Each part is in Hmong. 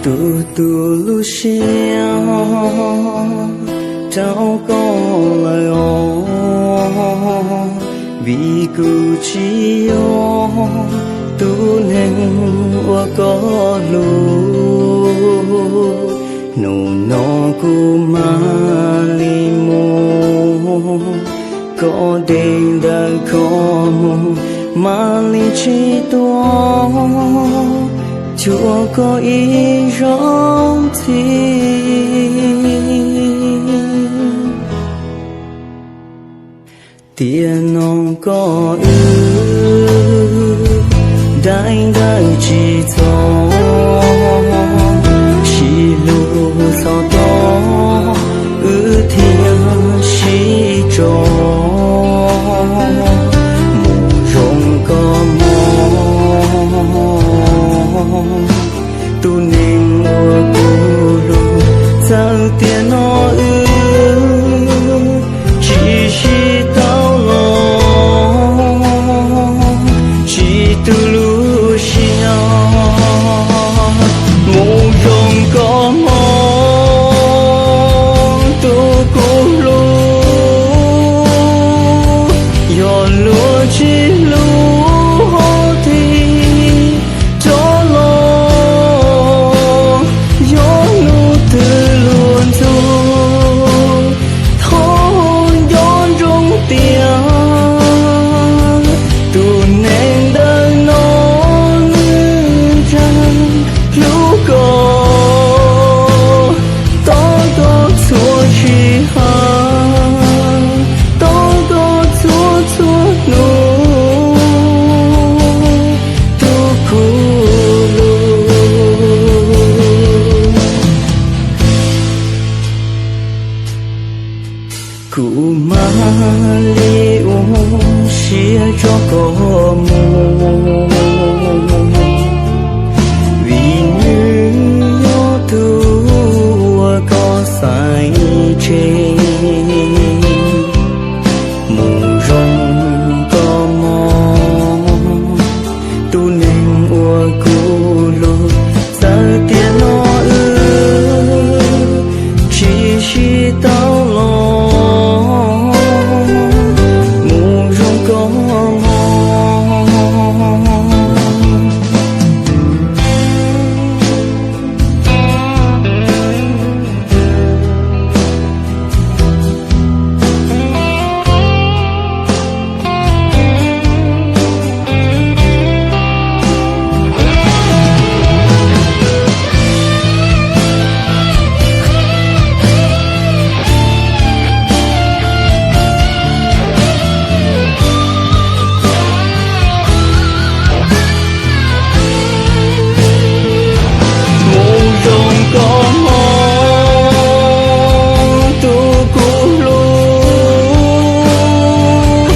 Kuv tu lub siab rau koj lawm os, vim kuv tsis yog tus neeg uas koj hlub. Hnub no kuv mam li mus, koj deb ntawm koj mus, mam li tsis tuaj cuag koj ib zaug ntxiv. Tiam no koj wb daim ntawv tsis txog, sib hlub txog tod wb thiaj sib tso. Mus zoo koj mog, tus neeg uas kuv hlub, txawm tiam no wb tsis sib tau los, tsis tu lub siab. Mus zoo koj mog, tus kuv hlub, yog luag tsis hlub hos thim rov los, yog hnub twg luag ntxub, thov nco ntsoov tias tus neeg ntawm no nws tseem hlub koj, tos koj txhua sij hawm, tos koj txhua txhua hnub, tus kuv hlub. Kuv mam li ua siab tso koj mus, vim nws yog tus uas koj xaiv tseg. Mus zoo koj mog, tus neeg uas kuv hlub, txawm tiam no wb tsis sib tau los, mus zoo koj mog. Mus zoo koj mog, tus kuv hlub,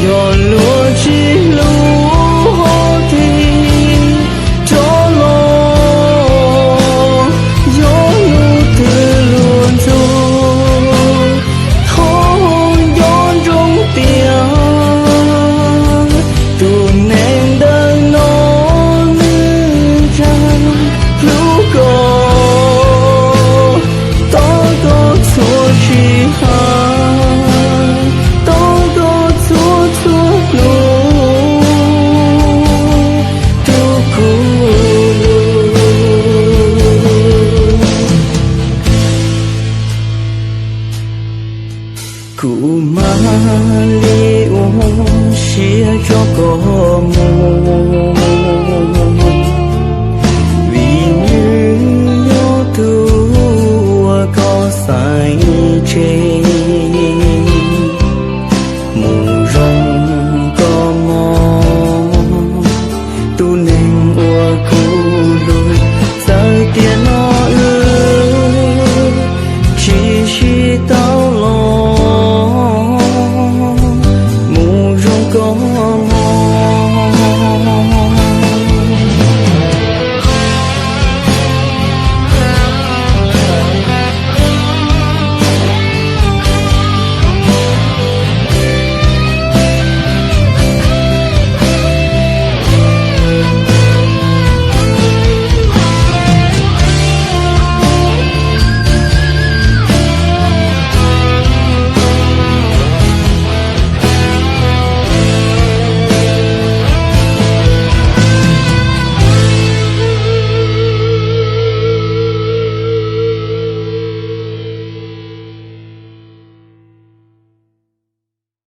yog luag tsis hlub hos thim rov los, yog hnub twg luag ntxub, thov nco ntsoov tias tus neeg ntawm